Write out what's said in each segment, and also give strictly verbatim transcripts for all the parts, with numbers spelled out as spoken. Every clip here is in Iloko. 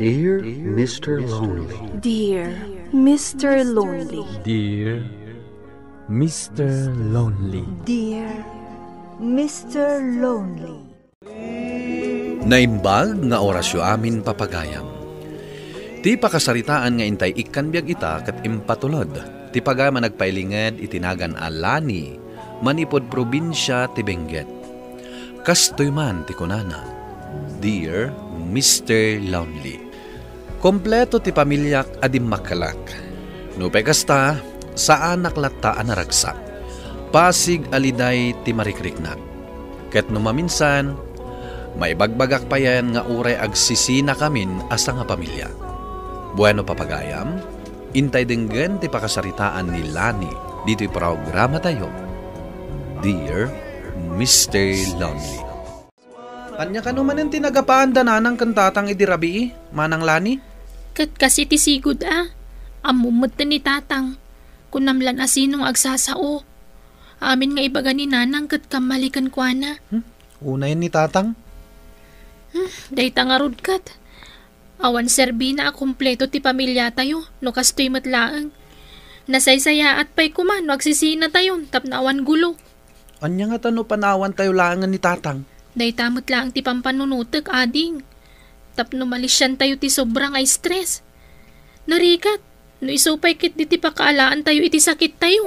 Dear Mister Lonely. Dear Mister Lonely. Dear Mister Lonely. Dear Mister Lonely. Naimbag nga orasyo amin, papagayam. Ti pakasaritaan nga intay ikkan biag ita ket impatulod ti pagayam a nagpailinged iti nagan a Lani manipud probinsia ti Benguet. Kastoy man ti kunana, "Dear Mister Lonely, kompleto ti pamiliak a dimmakkelak. Nupay kasta, saanak latta a naragsak. Pasig a liday ti marikriknak. Ket no maminsan, maibagbagak payen nga uray agsisinakamin a sangapamilia." Bueno, papagayam, intay denggen ti pakasaritaan ni Lani ditoy programatayo, Dear Mister Lonely. Ania kano manen ti nagapaanda nanang ken tatang idi rabii, Manang Lani? Ket kas iti sigud a, ammom metten ni tatang. Kunam lan a sino nga agsasao. Amin nga ibaga ni nanang ket kammali kenkuana. Hmm? Unayen ni tatang? Hmm, dayta ngarud ket. Awan serbina a kompleto ti pamiliatayo no kastoy met laeng. Nasaysayaat pay koma no agsisinatayon tapno awan gulo. Ania ngata no panawantayo laengen ni tatang? Dayta met laeng ti pampanunotek, ading. Tapno malisiantayo ti sobra nga stress. Narigat, no isu pay ketdi ti pakaalaantayo iti sakittayo.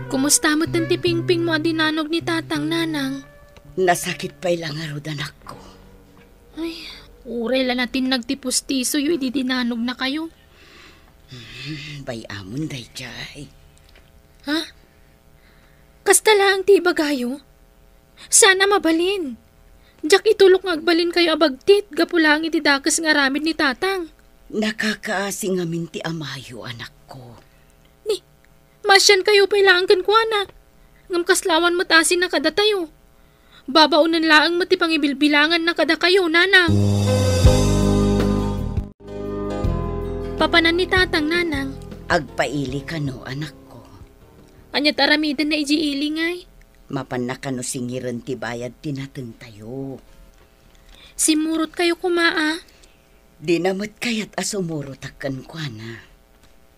Kumusta metten ti pingpingmo a dinanog ni tatang, nanang? Nasakit pay la ngarud, anakko. Ay, uray la natinnag ti pustisoyo idi dinanognakayo. Hmm, bay-amon daydiay. Ha? Kasta laeng ti ibagayo? Saan a mabalin. Diak itulok nga agbalinkayo a bagtit gapu laeng iti dakes nga aramid ni tatang. Nakakaasi ngamin ti amayo, anakko. Ni, maasiankayo pay laeng kenkuana. Ngem kasla awan met asina kadatayo. Babaonen laeng met ti pangibilbilanganna kadakayo, nanang. Papanan ni tatang, nanang. Agpaili kano, anakko. Ania ti aramidenna idiay ili, ngay? Mapanna kano singiren ti bayad ti natengtayo. Simmurotkayo koma, a? Dina met kayat a sumurotak kenkuana.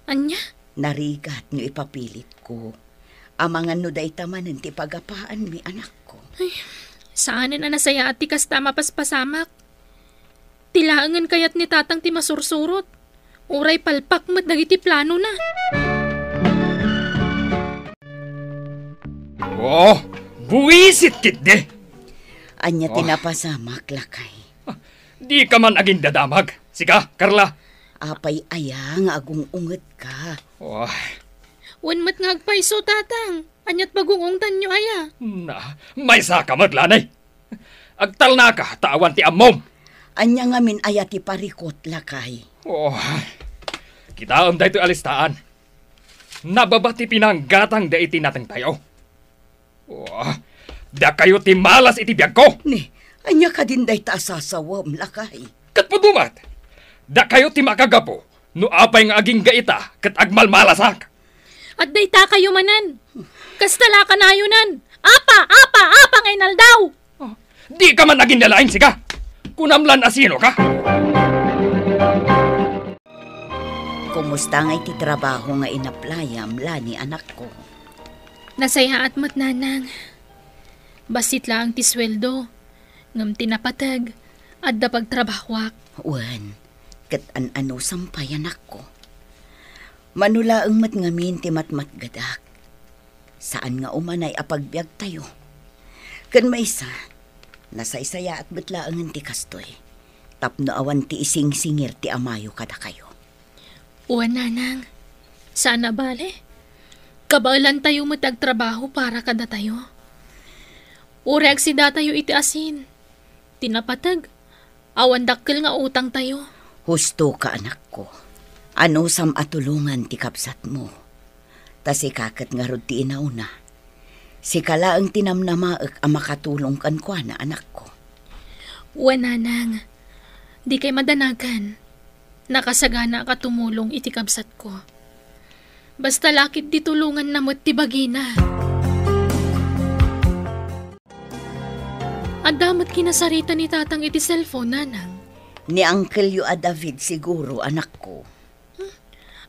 Ania? Narigat no ipapilitko. Amangan no dayta manen ti pagapaanmi, anakko. Ay, saanen a nasayaat ti kasta a mapaspasamak. Ti laengen kayat ni tatang ti masursurot. Uray palpak met dagiti planona. Oh, buwisit ketdi! Ania ti Oh. napasamak, lakay? Dika man agindadamag. Sika, Carla. Apay aya nga agung-ungetka? Oh. Wen met nga agpayso, tatang. Aniat pagung-ungtanyo aya? Na, maysaka met, Lani. Agtalnaka ta awan ti ammom. Ania ngamin aya ti parikut, lakay? Oh, kitaem daytoy a listaan. Nababa ti pinanggatang dayta iti natengtayo. Oh, dakayo ti malas iti biagko. Ni, ania kadin dayta a sasawem, lakay? Ket pudno met, dakayo ti makagapu no apay nga agingga ita ket agmalmalasak. Adda itakayo manen. Kasta la kanayonan. Apa, apa, apa nga inaldaw! Oh, dika man aginnalaing, sika. Kunam lan a sinoka. Kumusta nga iti trabaho nga inaplayam, Lani, anakko? Nasayaat met, nanang. Bassit laeng ti sueldo, ngem ti napateg, adda pagtrabahoak. Wen, ket an-anusam pay, anakko. Mano laeng met ngamin ti matmatgedak. Saan nga umanay a pagbiagtayo. Ken maysa, nasaysayaat met laengen ti kastoy, tapno awan ti isingsingir ti amayo kadakayo. Wen, nanang, saan a bale. Kabaelantayo met ti agtrabaho para kadatayo. Uray agsidatayo iti asin, ti napateg, awan dakkel nga utangtayo. Husto ka, anakko. Anusam a tulongan ti kabsatmo. Ta sika ket ngarud ti inauna. Sika laeng ti namnamaek a makatulong kenkuana, anakko. Wen, nanang, dikay madanagan. Nakasaganaak a tumulong iti kabsatko. Basta la ketdi tulonganna met ti bagina. Adda met kinasarita ni Tatang iti cellphone, Nanang. Ni angkelyo a David siguro, anakko.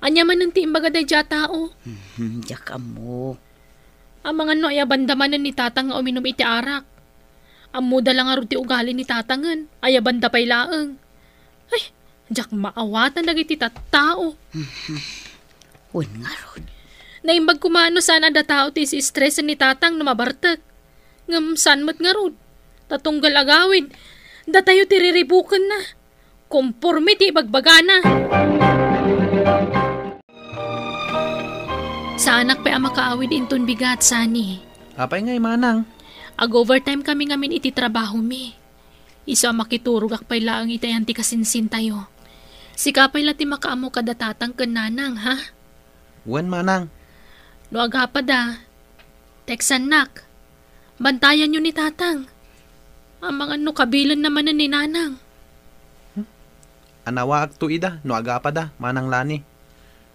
Ania manen ti imbaga daydiay a tao? Mhm, diak ammo. Amangan no ayabanda manen ni Tatang nga uminum iti arak. Ammoda la ngarud ti ugali ni Tatangen, ayabanda pay laeng. Ay, diak maawatan dagiti tattao. Wen ngarud. Naimbag koma no saan a datao ti isi-stress ni Tatang no mabartek. Ngem saan met ngarud. Ta tunggal agawid, datayo ti riribukenna. Komporme ti ibagbagana. Saanak pay a makaawid inton bigat, Sani. Apay ngay, Manang? Ag-overtime kami ngamin iti trabahomi. Isu a makiturogak pay laeng iti ayan ti kasinsintayo. Sika pay la ti makaammo kada Tatang ken Nanang, ha? Wen, Manang. No agapada, textannak. Bantayanyo ni Tatang. Amangan no kabilenna manen ni Nanang. Anawaakto ida no agapada, Manang Lani.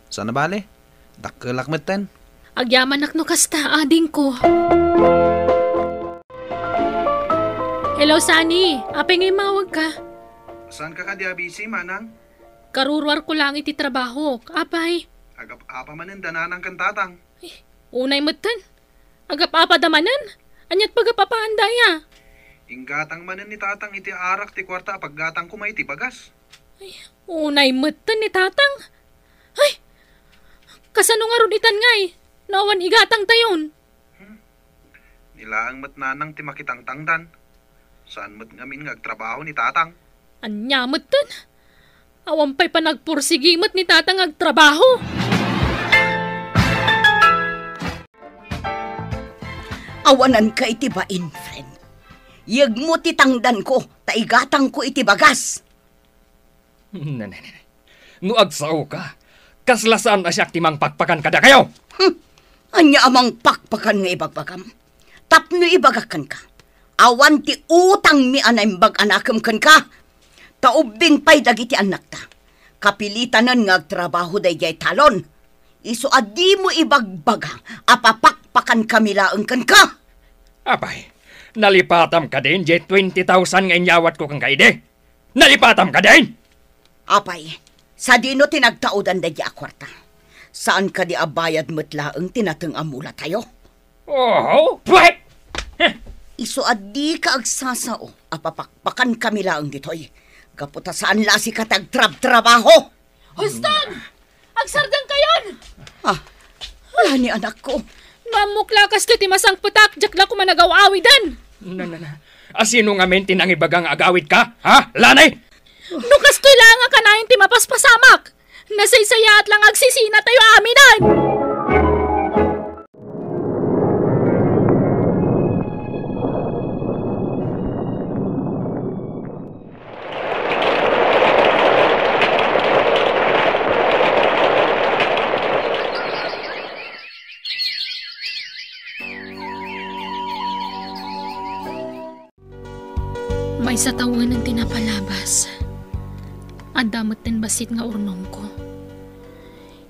Saan a bale, dakkelak metten. Agyamanak no kasta, adingko. Hello, Sani. Apay nga immawagka? Saanka kadi a busy, Manang? Karuruarko laeng iti trabahok. Apay? Agap-apa manen da Nanang ken Tatang. Eh, unay metten. Agap-apada manen? Ania't pagap-apaanda aya? Inggatang manen ni Tatang iti arak ti kuarta a paggatang koma iti bagas. Ay, unay metten ni Tatang. Ay, kasano ngarud itan ngay? No awan igatangtayon. Hmm. Ni laeng met Nanang ti makitangtangdan. Saan met ngamin nga agtrabaho ni Tatang? Ania metten? Awan pay panagpursigi met ni Tatang agtrabaho. Awananka iti bain, friend. Yegmo ti tangdanko, ta igatangko iti bagas. Ne, ne, ne, ne. No agsaoka, kasla saan a siak ti mangpakpakan kadakayo? Hmm. Ania a mangpakpakan nga ibagbagam? Tapno ibagak kenka, awan ti utangmi a naimbag a nakem kenka. Ta ubbing pay dagiti annakta. Kapilitanen nga agtrabaho daydiay talon. Isu a dimo ibagbaga a papakpakankami laeng kenka. Apay, nalipatam kadin diay twenty thousand nga inyawatko kenka idi? Nalipatam kadin? Apay, sadino ti nagtaodan daydiay a kuarta? Saan kadi a bayad met laeng ti nateng a mulatayo? Oho, puwet! Heh. Isu a dika agsasao a papakpakankami laeng ditoy. Gapu ta saan la a sika ti agtrabtrabaho. Huston! Agsardengkayon! Ah, Lani, anakko. No ammok la a kastoy ti masangpetak, diak la koma nagaw-awiden. Na, na, na. A, sino ngamin ti nangibaga nga agawidka? Ha, Lani? No kastoy laeng a kanayon ti mapaspasamak, nasaysayaat la nga agsisinatayo aminen! Maysa tawenen ti napalabas. Adda metten bassit nga urnongko.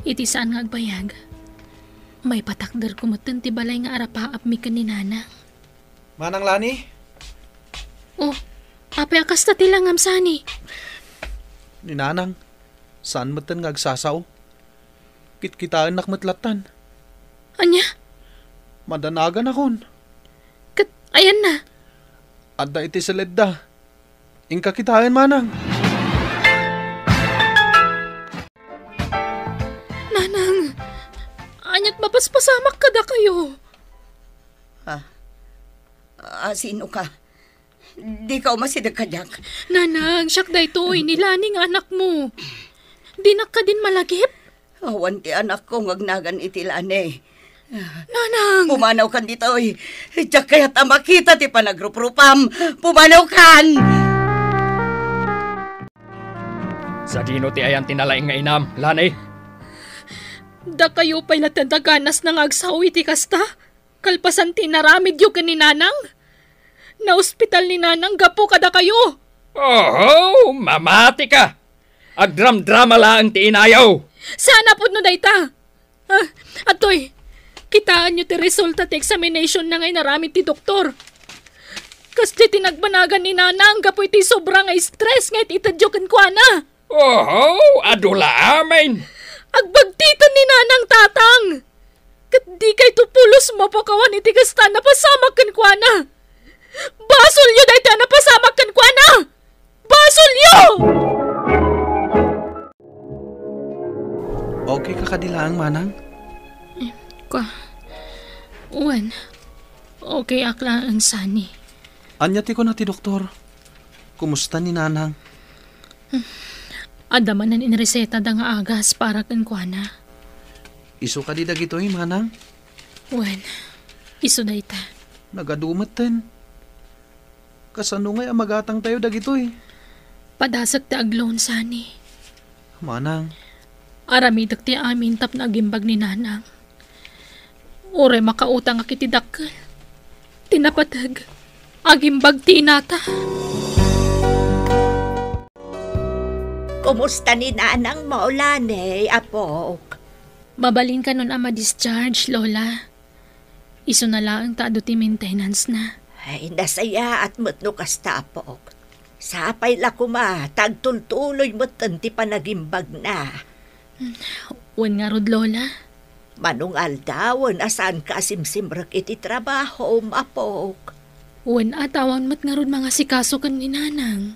Iti saan nga agbayag, maipatakderko metten ti balay nga arapaapmi ken ni Nanang. Manang Lani? Oh, apay a kasta ti langam, Sani? Ni Nanang, saan metten nga agsasao. Kitkitaennak met lattan. Ania? Madanaganakon. Ket ayanna? Adda iti seledda. Inka kitaen, Manang. Nanang, ania't mapaspasamak kadakayo? Ah, ah, sino ka? Dika umasideg kaniak. Nanang, siak daytoy, ni Lani nga anakmo. Dinak kadin malagip? Awan ti anakko nga agnagan iti Lani. Nanang! Pumanawkan ditoy. Diak kayat a makita ti panagruprupam. Pumanawkan! Sadino ti ayan ti nalaing nga inam, Lani? Dakayo pay la ti naganas na nga agsao iti kasta? Kalpasan ti inaramidyo ken ni Nanang? Naospital ni Nanang gapu kadakayo. Oho, mamatika! Agdramdrama laeng ti inayo. Saan a pudno dayta? Ah, adtoy, kitaenyo ti resulta ti examination na nga inaramid ti doktor. Kasdi ti nagbanagan ni Nanang gapu iti sobra nga stress nga it-itedyo kenkuana. Oho, adu la amin. Agbagtiten ni Nanang, Tatang. Ket dikayto pulos mapakawan iti kasta a napasamak kenkuana. Basolyo daytoy a napasamak kenkuana. Basolyo! Okay ka kadi laeng, Manang? Ka, wen, okay ak laeng, Sani. Ania ti kuna ti doktor? Kumusta ni Nanang? Adda manen inresetada nga agas para kenkuana. Isu kadi dagitoy, Manang? Wen, isu dayta. Nagadu metten. Kasano ngay a magatangtayo dagitoy? Padasek ti agloan, Sani. Manang. Aramidek ti amin tapno agimbag ni Nanang. Uray makautangak iti dakkel, ti napateg, agimbag ti inata. Kumusta ni Nanang mo, Lani, apok? Mabalin kanon a ma-discharge, Lola. Isuna laeng ta adu ti maintenance na. Ay, nasayaat met no kasta, apok. Sapay la koma ta agtultuloy metten ti panagimbagna. Wen ngarud, Lola. Mano nga aldawen a saanka a simsimrek iti trabahom, apok? Wen a, ta awan met ngarud mangasikaso ken ni Nanang.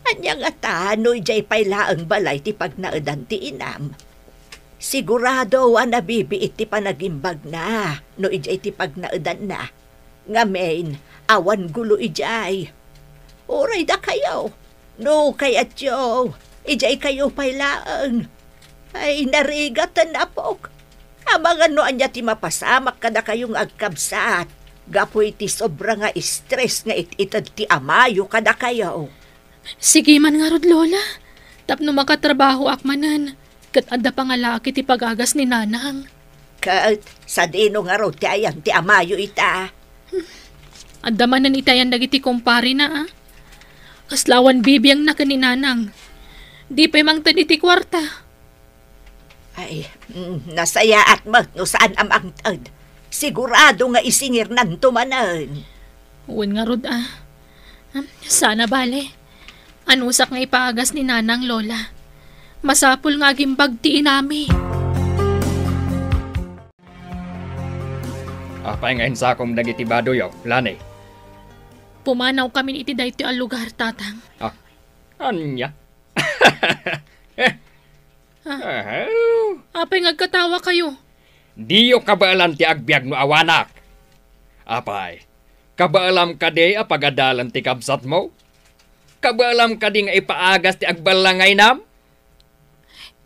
Ania ngata no idiay pay laeng balay ti pagnaedan ti inam? Sigurado a nabibiit ti panagimbagna no idiay ti pagnaedanna. Ngamin, awan gulo idiay. Uray dakayo, no kayatyo, idiay kayo pay laeng. Ay, narigat, apok. Amangan no ania ti mapasamak kadakayo nga agkabsat gapu iti sobra nga stress nga it-ited ti amayo kadakayo. Sige man ngarud, Lola. Tapno makatrabahoak manen, ket adda pangalaak iti pag-agas ni Nanang. Ket sadino ngarud ti ayan ti amayo ita? Adda manen iti ayan dagiti kumparena, a. Kasla awan bibiangna ken ni Nanang. Di pay mangted iti kuarta. Ay, mm, nasayaat met no saan a mangted. Sigurado nga isingirnanto manen. Wen ngarud, a. Hmm, sana bale. Anusak nga ipaagas ni Nanang, Lola. Masapul nga agimbag ti inami. Apay nga insakom dagiti badoyo, Lani? Pumanawkamin iti daytoy a lugar, Tatang. Ah, ania? Eh, Ah. Ahem. Apay nga agkatawakayo? Diyo kabaelan ti agbiag no awanak. Apay, kabaelam kadi a pagadalan ti kabsatmo? Kabaelam kadi nga ipaagas ti agballang nga inam?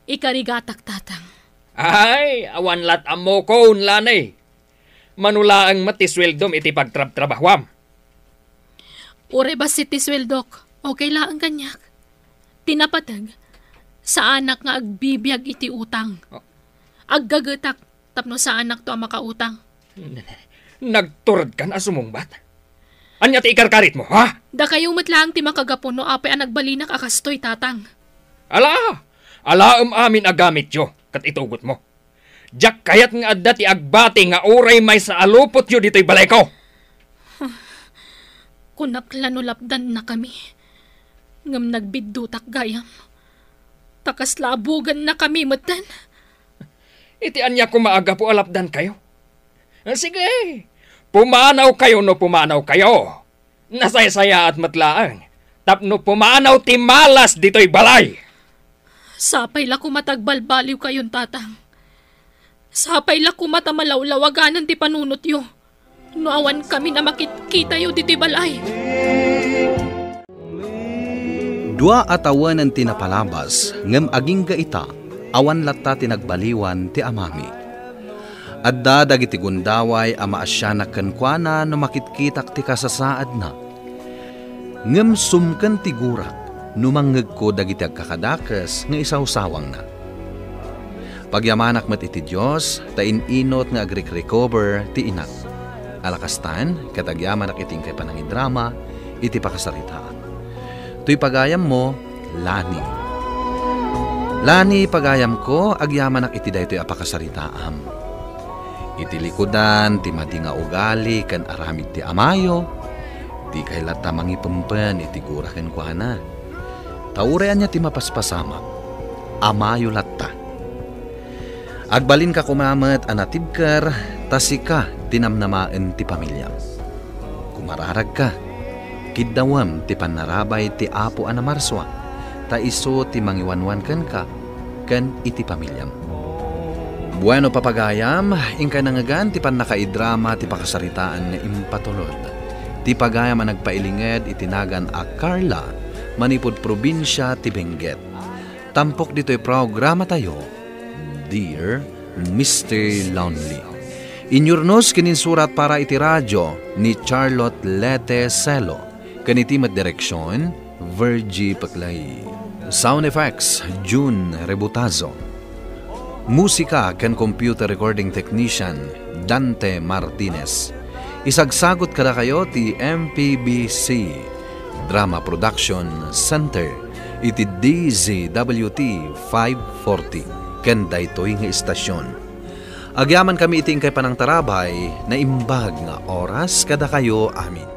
Ikarigatak, Tatang. Ay, awan lat ammokon, Lani. Mano laeng met ti sueldom iti pagtrabtrabahuam? Uray bassit ti sueldok, okay laeng kaniak. Ti napateg, saanak nga agbibiag iti utang. Oh. Aggagetak tapno saanakto a makautang. Nagturedkan a sumungbat? Ania ti ikarkaritmo, ha? Dakayo met laeng ti makagapu no apay a nagbalinak a kastoy, Tatang. Ala! Alaem amin a gamityo ket itugotmo. Diak kayat nga adda ti agbati nga uray maysa a lupotyo ditoy balayko. Kunak la no lapdannakami, ngem nagbiddutak gayam, ta kasla abugannakami metten. Iti ania koma a gapu a lapdankayo? Sige, pumanawkayo no pumanawkayo. Nasaysayaat met laeng tapno pumanaw ti malas ditoy balay. Sapay la koma ta agbalbaliwkayon, Tatang. Sapay la koma ta malawlawaganan ti panunotyo no awan kami a makitkitayo ditoy balay. Dua a tawenen ti napalabas, ngem agingga ita, awan latta ti nagbaliwan ti amami. Adda dagiti gundaway a maasianak kenkuana no makitkitak ti kasasaadna. Ngem sumken ti gurak no mangngegko dagiti agkakadakes nga isawsawangna. Pagyamanak met iti Dios ta in-inut nga agrik-recover ti inak. Ala kastan, ket agyamanak iti inkay panangidrama iti pakasaritaam. Toy pagayammo, Lani. Lani, pagayamko, agyamanak iti daytoy a pakasaritaam. Iti likudan ti madi nga ugali ken aramid ti amayo, Dikay latta mangipempen iti gura kenkuana. Ta uray ania ti mapaspasamak, amayo latta. Agbalinka koma met a natibker, ta sika ti namnamaen ti pamiliam. Kumararagka, kiddawem ti pannarabay ti Apo a namarsua, ta isu ti mangiwanwan kenka ken iti pamiliam. Bueno, papagayam, inkay nangngegan ti pannakaidrama ti pakasaritaan nga impatulod. Ti pagayam a nagpailinged iti nagan a Carla, manipud probinsia ti Benguet. Tampok ditoy programatayo, Dear Mister Lonely. Inyurnos ken insurat para iti radio ni Charlotte Lete Celo, ken iti met direksion, Virgie Paclay. Sound effects, June Rebutazo. Musika ken computer recording technician, Dante Martinez. Isagsagut kadakayo ti M P B C Drama Production Center iti D Z W T five forty ken daytoy nga istasyon. Agyamankami iti inkay panangtarabay, naimbag nga oras kadakayo amin.